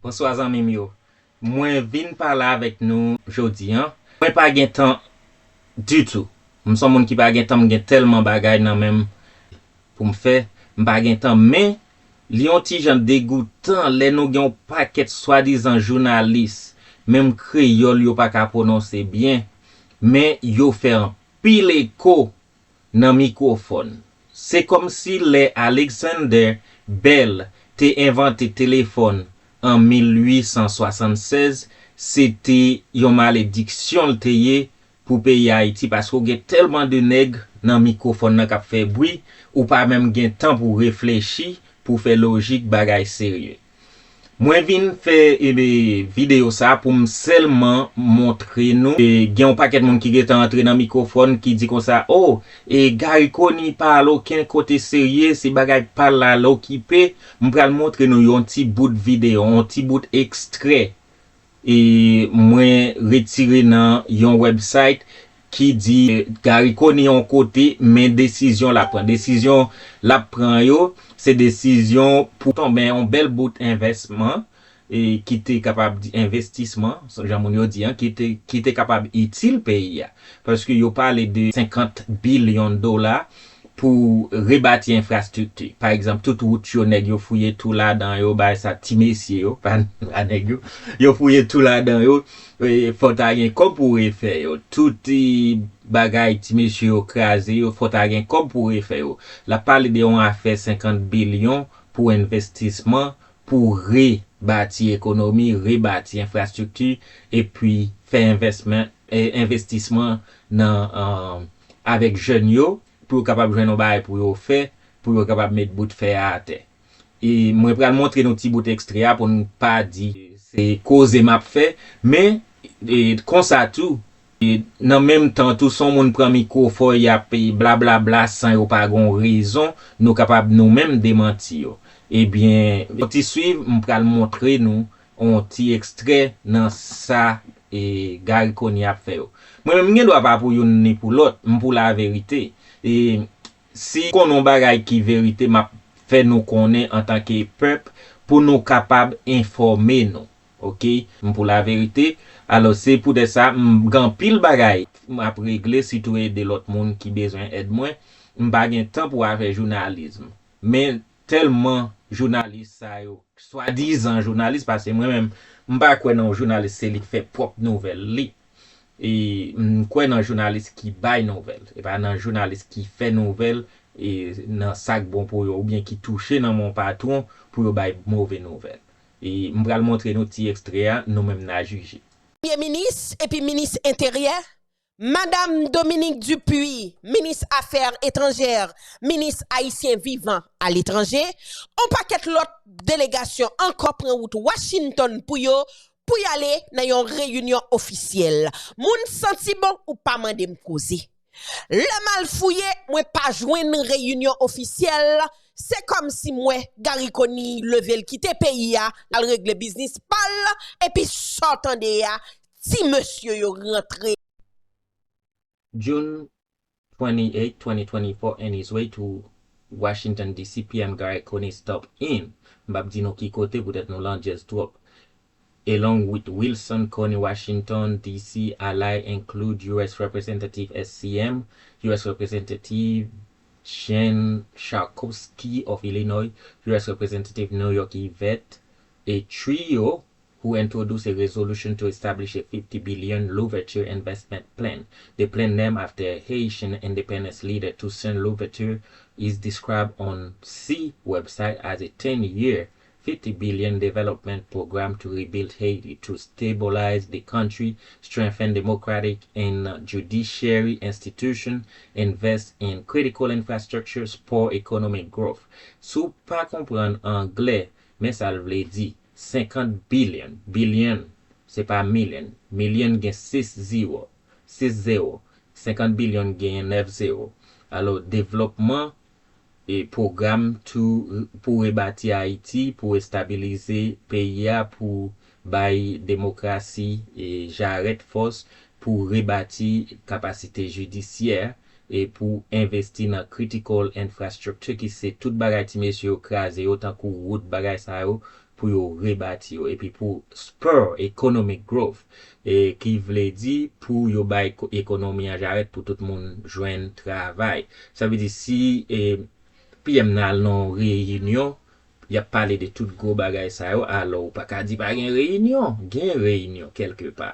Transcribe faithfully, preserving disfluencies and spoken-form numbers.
Bonswa zanmi m yo. Mwen vin pale avèk nou jodi a. Mwen pa gen tan ditou. M se yon moun ki pa gen tan, m gen tèlman bagay nan men m pou m fè. M pa gen tan, men li yon ti jan degoutan lè nou gen yon pakèt swadizan jounalis, menm kreyòl yo pa ka pwononse byen, men yo fè anpil eko nan mikwofòn. Se kòmsi lè Alexander Bell te envante telefòn an mil uit san swasannsèz, se te yon malediksyon l te ye pou peyi Ayiti, paske w gen tèlman de nèg nan mikwofòn nan k ap fè bri, ou pa menm gen tan pou w reflechi, pou w fè lojik bagay serye. Mwen vin fè e, videyo sa pou m sèlman montre nou. E, gen yon pakèt moun ki gentan antre nan mikwofòn ki di konsa, "O, e Garry Conille pa al okenn kote serye, se bagay pa l la l okipe." M pral montre nou yon ti bout videyo, yon ti bout ekstrè e mwen retire nan yon website ki di Garry Conille yon kote, men desizyon l ap pran. Desizyon l ap pran yo, se desizyon pou tonbe yon bèl bout envèsman, e ki te kapab di envestisman, jan moun yo di an, ki te, ki te kapab itil peyi a. Paske yo pale de senkant bilyon dola pou rebati enfrastrikti. Pa egzanp, tout wout yo, nèg yo fouye tou ladan yo, bay sa, ti mesye yo, pa, pa nèg yo, yo fouye tou ladan yo, e, fò ta gen kòb pou refè yo. Tout, e, bagay ti mesye yo kraze yo, fò ta gen kòb pou refè yo. L ap pale de yon afè senkant bilyon pou envestisman, pou rebati ekonomi, rebati enfrastrikti, epi fè envèsman, e, envestisman nan, e, avèk jèn yo, pou yo kapab jwenn yon bagay pou yo fè, pou yo kapab met bout fè a atè. E mwen pral montre nou ti bout ekstrè a pou n pa di se koze m ap fè, men, e, konsa tou, e, nan menm tan tou, si yon moun pran mikwo, fò y ap, e, blablabla san yo pa gon rezon, nou kapab nou menm demanti yo. Ebyen, yon ti swiv, m pral montre nou yon ti ekstrè nan sa, e, Garry Conille ap fè yo. Mwen menm, m gen dwa pa pou youn ni pou lòt, m pou laverite. E si konnen yon bagay ki verite, m ap fè nou konnen antanke pèp pou nou kapab enfòme nou. Oke? M pou laverite. Alò, se poutèt sa, m gen anpil bagay m ap regle, sitou ede lòt moun ki bezwen èd mwen. M pa gen tan pou afè jounalis. Men tèlman jounalis sa yo, swadizan jounalis, paske mwen menm, m pa kwè nan yon jounalis se li k fè pwòp nouvèl li. E m kwè nan jounalis ki bay nouvèl, e pa nan jounalis ki fè nouvèl, e nan sa k bon pou yo, oubyen ki touche nan men yon patwon pou yo bay move nouvèl. E m pral montre nou ti ekstrè a, nou menm n a jije. Premye minis epi minis enteryè, Madam Dominique Dupuy, minis afè etranjè, minis ayisyen vivan aletranje, yon pakèt lòt delegasyon ankò pran wout Washington pou yo, pou y ale nan yon reyinyon ofisyèl. Moun santi bon ou pa mande m koze. Lè m al fouye, mwen pa jwenn reyinyon ofisyèl. Se kòmsi m wè Garry Conille leve l kite peyi a, l al regle biznis pa l, epi sa w tande a, ti mesye yo rantre. June twenty-eight, twenty twenty-four, in his way to Washington D C, P M Garry Conille stop in. M p ap di nou ki kote, poutèt nou landjèz twòp. Along with Wilson Conille, Washington D C ally include U S Representative S C M, U S Representative Jen Schakowsky of Illinois, U S Representative New York Yvette, a trio who introduced a resolution to establish a fifty billion Louverture investment plan. The plan, named after Haitian independence leader Toussaint Louverture, is described on C website as a ten-year, fifty billion development program to rebuild Haiti, to stabilize the country, strengthen democratic and judiciary institution, invest in critical infrastructure, spur economic growth. Si w pa konprann anglè, men sa l vle di, senkant bilyon, bilyon, se pa milyon. Milyon gen sis zewo, sis zewo. Senkant bilyon gen nèf zewo. Alò, devlòpman e pwogram tou pou rebati Ayiti, pou estabilize peyi a, pou bay demokrasi e jarèt fòs, pou rebati kapasite jidisyè, e pou envesti nan critical infrastructure, ki se tout bagay ti mesye yo kraze yo, tankou wout, bagay sa yo, pou yo rebati yo, epi pou spur economic growth, e ki vle di pou yo bay ko- ekonomi an jarèt pou tout moun jwenn travay. Sa vle di si e, P M nan al nan yon reyinyon, y ap pale de tout gwo bagay sa yo, alò ou pa ka di pa gen reyinyon, gen reyinyon kèlkepa.